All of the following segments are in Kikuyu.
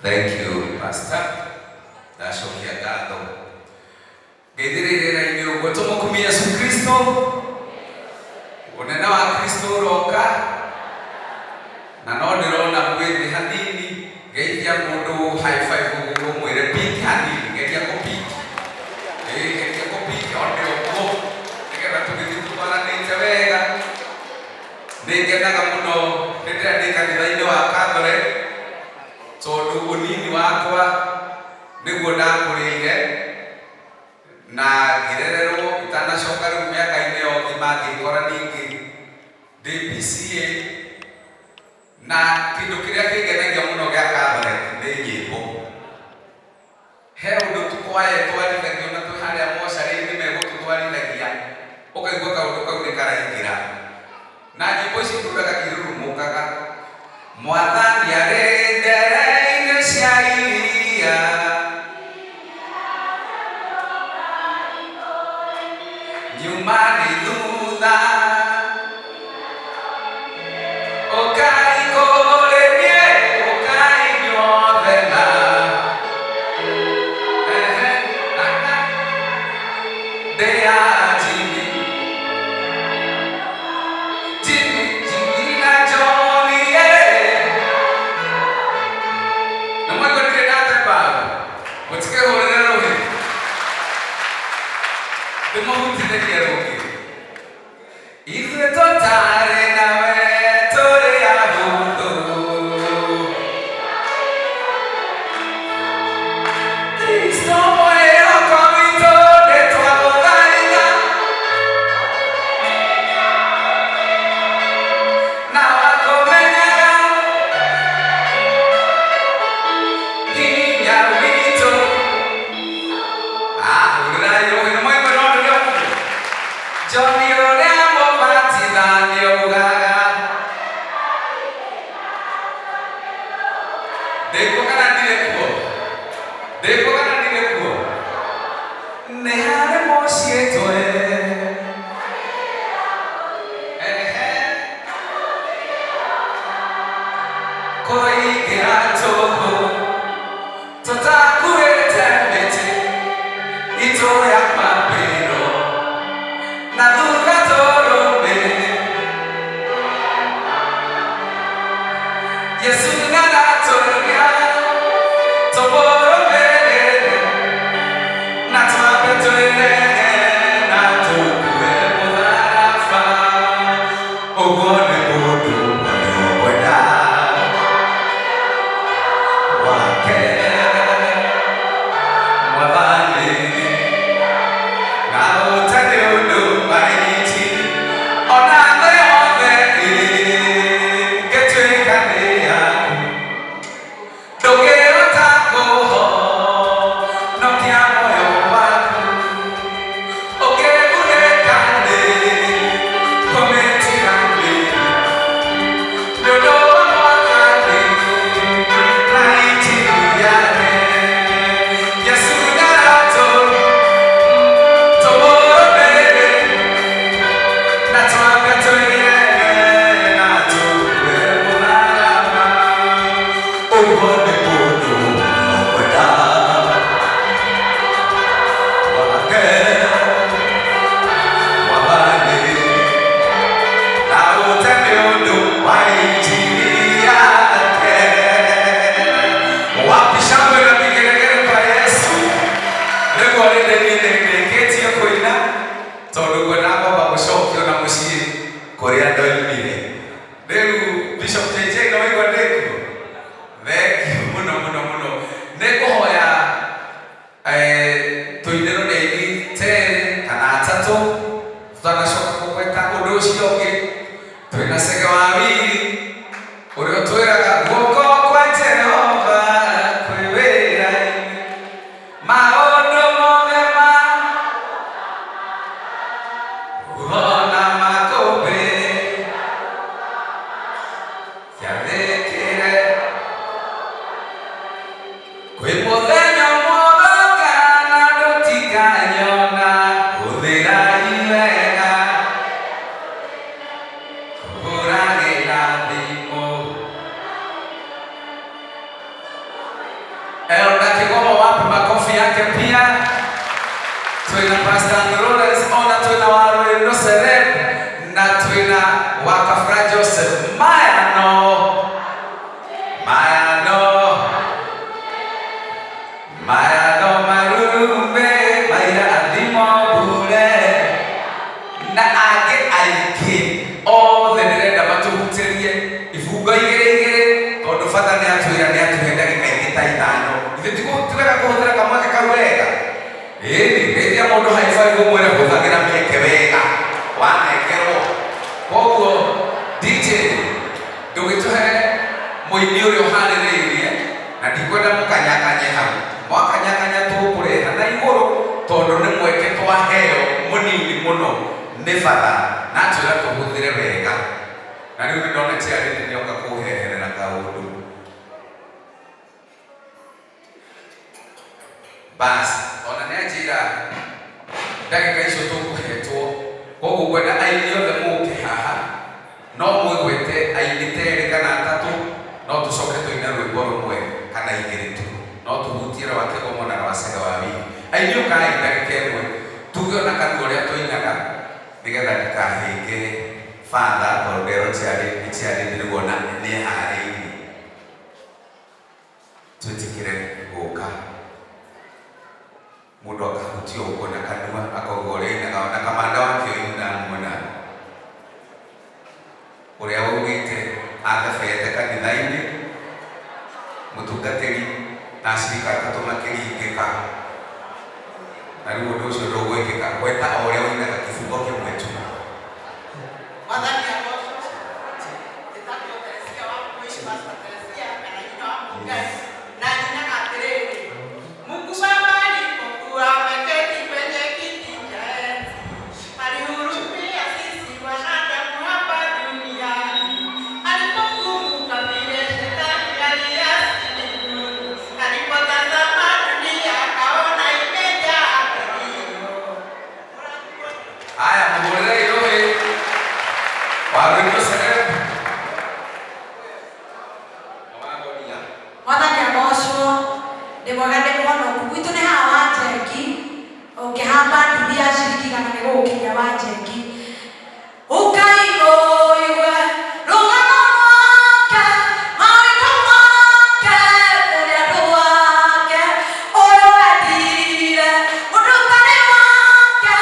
Thank you, Pastor. Ndacokia ngatho. Ngeithĩrĩire rĩera-inĩ ũguo tũmũkumie Yesu Kristo. Ũnene wa Kristo ũroka na no ndĩrona mwĩ thĩ hanini. Geithia mũndũ high five ũguo ũmwĩre pick hanini, geria kũ pick. Ĩĩ geria kũ pick one ũguo nĩgetha tũgĩthiĩ tũtwaranĩte wega. Nĩ ngenaga mũno hĩndĩ ĩrĩa ndĩ kanitha-inĩ wa Catholic tondũ ũnini wakwa nĩguo ndakũrĩire na ngĩrererwo itanacoka rĩu mĩaka-inĩ ya ũgima ngĩkora ningĩ ndĩ PCEA. Na kĩndũ kĩrĩa kĩngenagia mũno gĩa Catholic nĩ nyĩmbo. He ũndũ tũkwaye twarithagia ona twĩ harĩa mocarĩ-inĩ megũtũtwarithagia, ũkaigua kaũndũ kau nĩ karaingĩra. Na nyĩmbo ici ndũraga irurumũkaga. Mwathani arĩ ndere-inĩ cia iria. Nyuma nĩ thutha. Ũkai kũrĩ niĩ, ũkai inyuothe na ehe, na ndĩ ya Jimmy, Jimmy, Jimmy na Johnny, eh. Na mwaigua ndirĩ ndate mbaru, mũtikĩhũrĩre rũhĩ, ndĩmũhutithĩrie rũngĩ. Ithuĩ tũtarĩ nawe tũrĩ ahũthũ. Kristo mwĩhoko witũ nĩtwagũthaitha. Na wakũmenyaga hinya witũ. Ah, hũrĩrai rũhĩ nĩ mwaigua no ndũrĩ ũguo. John ũrĩa mũbatithania augaga ndĩkuo kana ndirĩ kuo, ndĩkuo kana ndirĩ kuo, nĩ harĩ mũciĩ twe ehe kũingĩra tũhũ Tũtakuĩte mĩtĩ itũ ya kwambĩrwo na thutha tũrũmĩrĩre Yesu nĩaratũria tũmũrũmĩrĩre na twambe twĩrege na tũkue mũtharaba ũguo nĩ mũndũ wothe ũkwenda wake Mwathani na ũtarĩ ũndũ maiti ona thĩ yothe ĩngĩtuĩka nĩ yaku. Makofi yake pia. Twina Pastor Lawrence ona twina Warũĩrũ Celeb na twina Wakabra Joseph Mayano. Mayano. Mayano marume maira athimo bure na angĩ aingĩ othe ndĩrenda matũhutĩrie ibungo igĩrĩ igĩrĩ tondũ bata nĩ atwĩra nĩ atũhe ndagĩka ingĩ ta ithano. Ithuĩ tiwega kũhũthĩra kamweke kau wega. Ĩni geithia mũndũ high five ũmwĩre hũthagĩra mĩeke wega wanengerwo. Koguo DJ ndũgĩtũhe mũini ũrĩa ũharĩrĩirie na ndikwenda mũkanyakanye hau. Mwakanyakanya tũkũreha na igũrũ tondũ nĩ mweke twaheo mũnini mũno nĩ bata na atwĩra tũhũthĩre wega. Na rĩu nĩ ndona chairlady nĩoka kũheherera kaũndũ. Bas ona nĩ anjĩra ndagĩka icio tũkũhetwo koguo ngwenda aini othe mũke haha no mwĩgwete aini ta erĩ kana atatũ no tũcoke tũine rwĩmbo rũmwe kana igĩrĩ tu no tũhutie rwa kĩgomo na rwa Cege wa Wili. Aini ũkai ndagĩka ĩmwe tuge ona kanua ũrĩa tũinaga nĩgetha ndikahĩnge batha tondũ nderwo chairlady rĩu ona nĩeharĩirie. Twĩtĩkĩre gũka mũndũ akahutio ũguo na kanua akauga ũrĩa ainaga ona kamanda wake oina muona ũrĩa waugĩte athebete kanitha-inĩ mũtungatĩri na acirika atatũ makĩringĩka na rĩu ũndũ ũcio ndũgwĩkĩka gweta o ũrĩa ũinaga kĩbungo kĩmwe tu. Mwathani agocwo. Njĩtagwo Teresia wa Mũici, Pastor Teresia kana nyina wa Mũngai, na nyinaga atĩrĩrĩ: Mungu Baba alipokuwa ameketi kwenye kiti cha enzi, alihurumia sisi wanadamu hapa duniani. Alipokumbuka vile shetani aliasi mbinguni, alipotazama dunia akaona imejaa kilio. Haya, mũhũrĩre irũĩ Warũĩrũ Celeb. Wagoria. Mwathani agocwo. Ndĩ mwega, ndĩ mũhonoku. Gwitũ nĩ haha Wanjengi, ũngĩhamba nduthi ya ciringi igana nĩ gũgũkinyia Wanjengi. Ũkai ũigue rũgano rwake, mawĩko make, ũrĩa andũ ake, ũyũ wendire mũndũ ũtarĩ wake,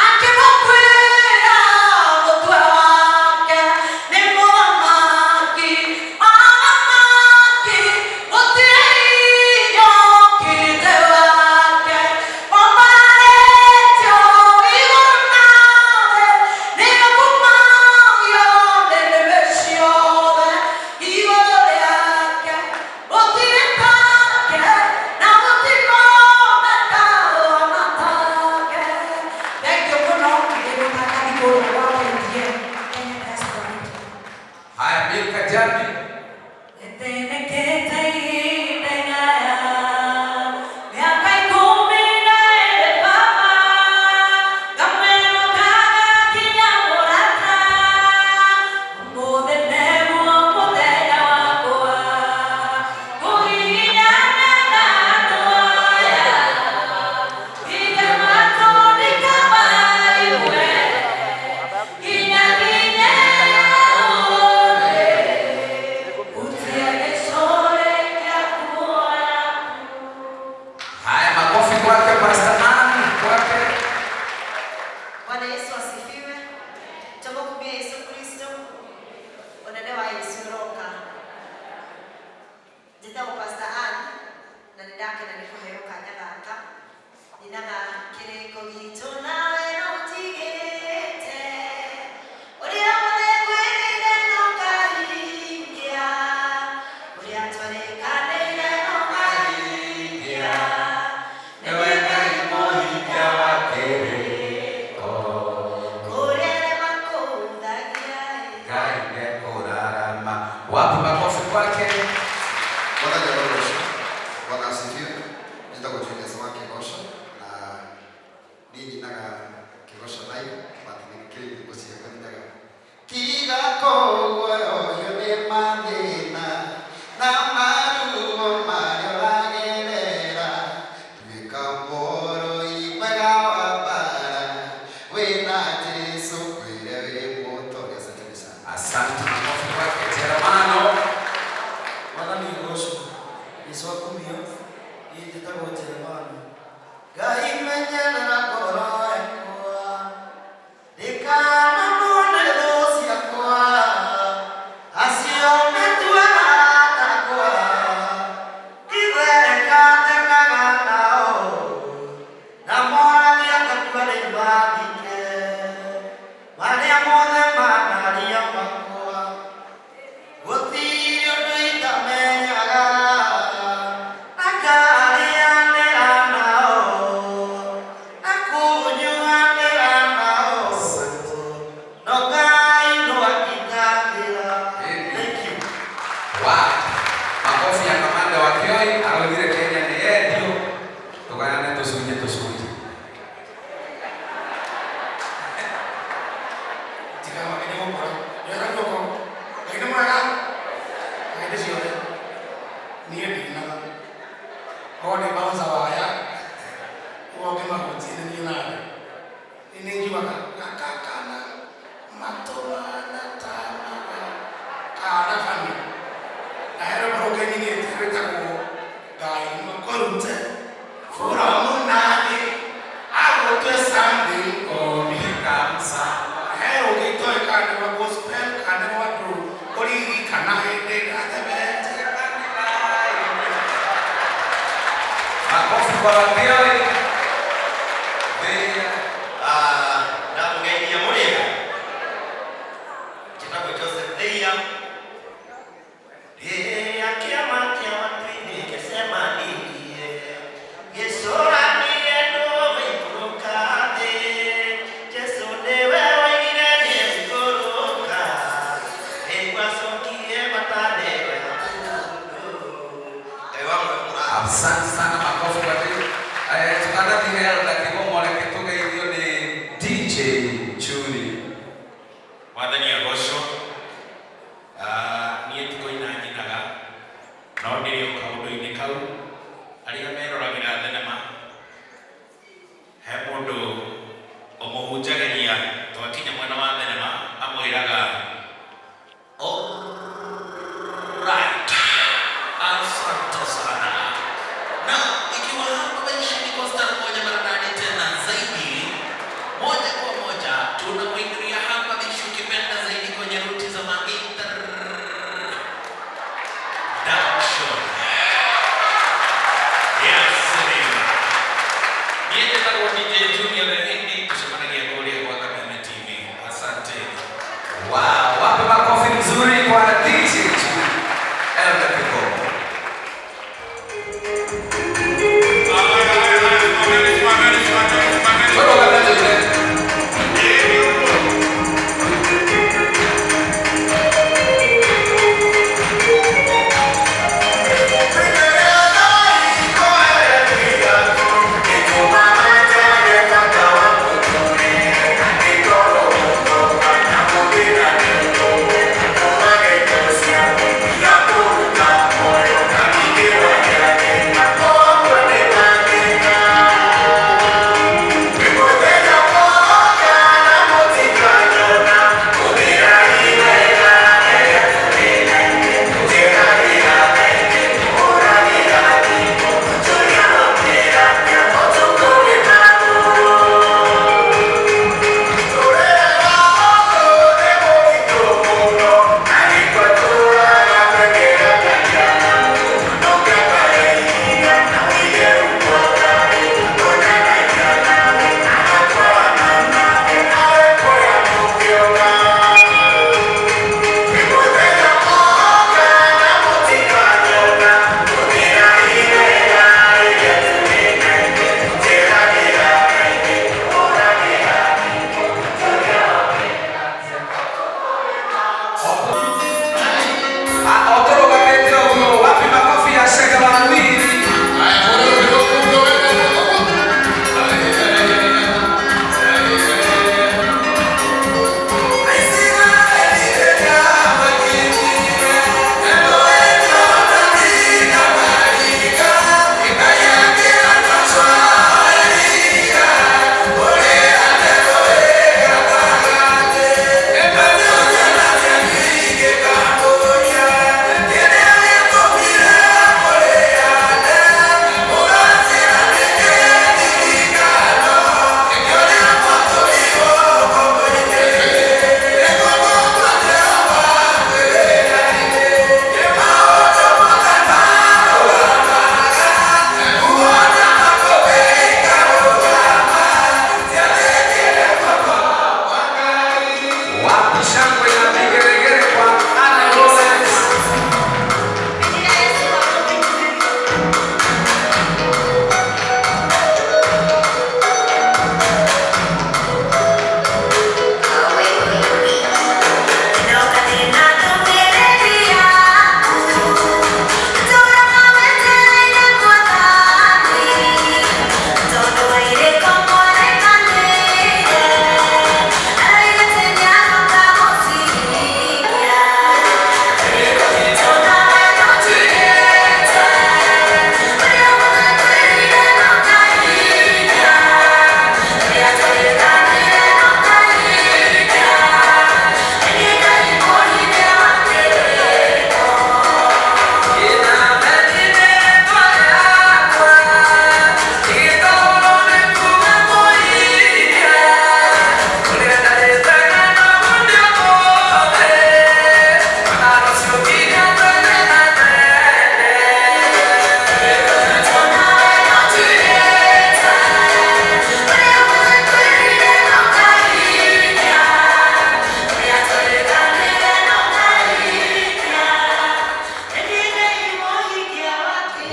akĩmũkuĩra mũtwe wake. Nĩ mũthamaki wa athamaki, gũtirĩ hinya ũkĩrĩte wake. Wambararĩtio igũrũ na thĩ, nĩakumagio nĩ nĩmĩ ciothe. Igũrũ rĩake gũtirĩ take, na gũtikoneka ũhana take. Thengiũ mũno. Ndĩ mũtangathi kũrĩa gwa KTN, Kenya Diaspora Network. Haya, Milka Jambi. Nĩthĩnĩkĩte ihinda inaya, mĩaka 12 baba, ngamwĩrwo ndagakinya mũrata, ũmũthĩ nĩguo mũthenya wakwa, kũhihinyana na andũ aya, nginya matũndika maigue, nginya nginye ũthĩ. Utie gĩcore kĩa nguo yaku. Haya, makofi kwake Pastor Ann, kwake. Bwana Yesu asifiwe. Tumukumie Yesu Kristo. Unene wa Yesu ũroka. Njĩtagwo Pastor Ann na nĩ ndakena nĩ kũheo kanya gaka. Nyinaga kĩrĩko gitũ nawe no ũtigĩte. Ũrĩa wothe ngwĩrĩire no ngahingia. Ũrĩa twarĩkanĩire no ngahingia. Nĩwe Ngai mũhingia wa kĩrĩko. Kũrĩa arĩa makũhũthagia. Ngai nĩekũrarama. Wapi makofi kwake? Mwathani arogocwo. Bwana asifiwe. Njĩtagwo Julius wa Kĩgoco na niĩ nyinaga Kĩgoco live but nĩ kĩrĩ nyĩmbo ciakwa nyinaga. Tiga kũguoyohio nĩ mathĩna na maruo marĩa ũragerera, tuĩka Mwathani agocwo. Jesũ akumio. Niĩ njĩtagwo Jeremani. Ngai menyerera ngoro yakwa, ndikanamone thũ ciakwa, acio metuaga takwa, ndithekathekaga nao, na moragia ngakua rĩu mathike, marĩa mothe manaria makwa. Gũtirĩ ũndũ itamenyaga, na ngarĩanĩra nao, na kũnyuanĩra nao, no Ngai no angitagĩra. Thank you. Wow. Makofi ya kamanda wa Kioi araugire Kenya nĩ yendio tũgayane tũcunjĩ tũcunjĩ. Tikamake nĩ gũkora nyoera guoko. Ngai nĩ mwega hĩndĩ ciothe. Niĩ ndinaga korwo nĩ bouncer waya ũguo ngĩmahunjia nĩ niĩ nawe nĩ njugaga gaka kana matũ mana ta kana bani na he rwĩmbo rũngĩ nyinĩte rwĩtagwo Ngai makũrute from nothing agũtue something or Become someone. He rũngĩ itoĩ kana nĩ rwa gospel kana nĩ rwa ndũ kũririkana hĩndĩ ndathebete. Makofi kwa Wakioi. Thĩa. Ndamũgeithia mũrĩega. Njĩtagwo Joseph Theia. Rĩrĩa kĩama kĩa matu-inĩ gĩcemanirie, gĩcũranie nũ gũikũrũka thĩ. Jesũ nĩwe woigire nĩegũikũrũka, nĩguo acokie ngwatanĩro ya mũndũ. Ngai wa muoyo mũrathime. Asante sana, makofi kwa Thĩa. Tũtanathiĩ Elda Kĩgomo, reke tũgeithio nĩ DJ Churi. Mwathani agocwo. Niĩ ti kũina nyinaga no ndĩrĩ o kaũndũ-inĩ kau. Arĩa meroragĩra thenema, he mũndũ ũmũhunjagĩria twakinya mwena wa thenema amwĩraga, "Alright, asante sana." Na ikiwa hapa maisha ni kwa stara moja maridadi tena zaidi, moja kwa moja tunamuingilia hapa bishi, ukipenda zaidi kwenye ruti za ma introduction.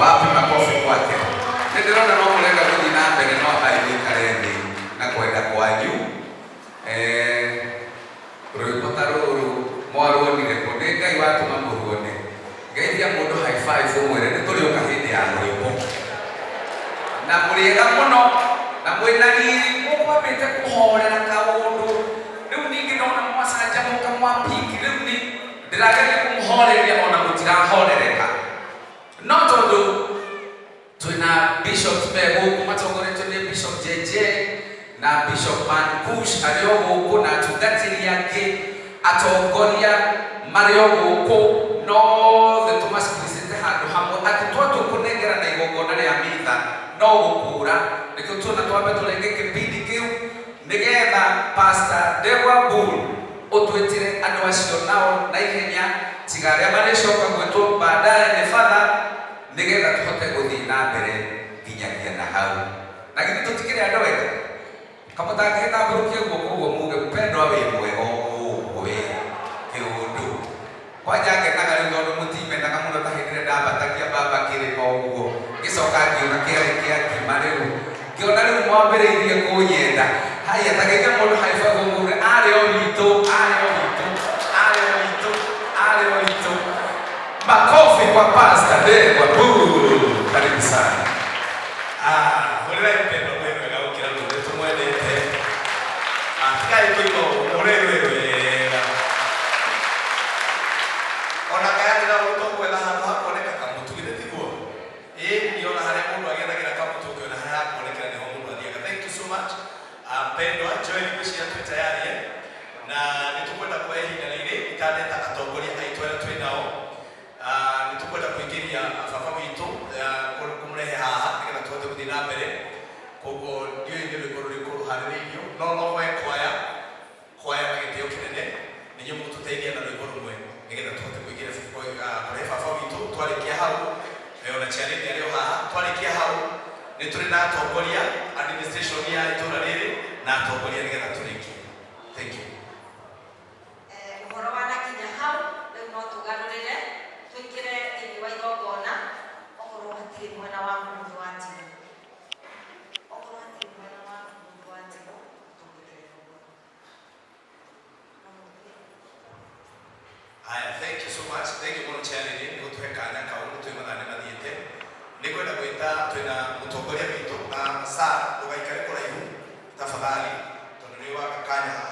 Wapi makofi kwake? Nĩ ndĩrona no mũrenda gũthiĩ na mbere no ambai mũikare thĩ na kwenda kwanyu. Rwĩmbo ta rũrũ mwaruonire kũ? Nĩ Ngai watũma mũruone. Geithia mũndũ high five ũmwĩre nĩ tũrĩũka hĩndĩ ya rwĩmbo. Na mũrĩega mũno na mwĩna riri mũkwambĩte kũhorera kaũndũ. Rĩu ningĩ ndona mwacanjamũka mwapiki rĩu nĩ ndĩrageria kũmũhoreria ona mũtirahorereka. No tondũ twĩna bishops me gũkũ matongoretio nĩ Bishop JJ na Bishop Mankush arĩ o gũkũ na atungatĩri angĩ atongoria marĩ o gũkũ nothe tũmacikilicĩte handũ hamwe atĩ twatua kũnengerana igongona rĩa mitha no gũkũra nĩkĩo tuona twambe tũrenge kĩbindi kĩu nĩgetha Pastor Ndegwa Bull ũtwĩtĩre andũ acio nao na ihenya tiga arĩa marĩcoka gwĩtwo baadaye nĩ batha nĩgetha tũhote gũthiĩ na mbere nginyagia na hau. Na githĩ tũtikĩrĩ andũ wega? Kamũtangĩgĩtambũrũkie guoko ũguo muge mpendwa wĩ mwega ũguo wĩ kĩũndũ. Kwanja ngenaga rĩu tondũ mũtimenaga mũno ta hĩndĩ ĩrĩa ndambatagia baba kĩrĩma ũguo ngĩcoka ngĩona kĩarĩ kĩa ngima rĩu ngĩona rĩu mwambĩrĩirie kũnyenda. Haya ta geithia mũndũ high five ũmwĩre arĩ o witũ, arĩ o witũ, arĩ o witũ, arĩ o witũ. Makofi kwa Pastor Ndegwa Bull. Karibu sana. Hũrĩrai mpendwa mwĩ wega gũkĩra rũrũ tũmwendete. Tigai kũigua ũũ, mũhũrĩre rwĩ wega. Ona kayarĩra ũũ gwetha handũ ha kuoneka kamũtu, githĩ tiguo? Ĩĩ, niĩ ona harĩa mũndũ agethagĩra kamũtu ũkĩona harĩa hakuonekera nĩho mũndũ athiaga. Thank you so much. Mpendwa, Joel ngwĩciria twĩ tayari eh? Na nĩ tũkwenda kuoya ihinda rĩrĩ itaneta atongoria aitũ arĩa twĩ nao. Nĩ tũkwenda kũingĩria baba witũ kũmũrehe haha nĩgetha tũhote gũthiĩ na mbere. Koguo ndiũĩ nĩ rwĩmbo rũrĩkũ rũharĩrĩirio no no hoe kwaya kwaya na gĩtĩo kĩnene nĩ inyuĩ mũgũtũteithia na rwĩmbo rũmwe nĩgetha tũhote kũingĩria kũrehe baba witũ. Twarĩkia hau ona ciarĩti arĩ o haha, twarĩkia hau nĩ tũrĩ na atongoria administration ya itũra rĩrĩ na atongoria nĩgetha tũrĩkie. Thank you. Ũhoro wanakinya hau rĩu no tũgarũrĩre tũingĩre thĩinĩ wa igongona okorwo hatirĩ mwena wa mũndũ watigwo, okorwo hatirĩ mwena wa mũndũ watigwo tũngĩingĩra igongona. No mũthiĩ. Haya, thank you so much. Thank you mũno chairlady nĩ gũtũhe kanya kau nĩ twĩ mathaa nĩ mathiĩte. Nĩ ngwenda gwĩta twĩna mũtongoria witũ na Sara, ndũgaikare kũraihu tafadhali tondũ nĩ waga kanya haha.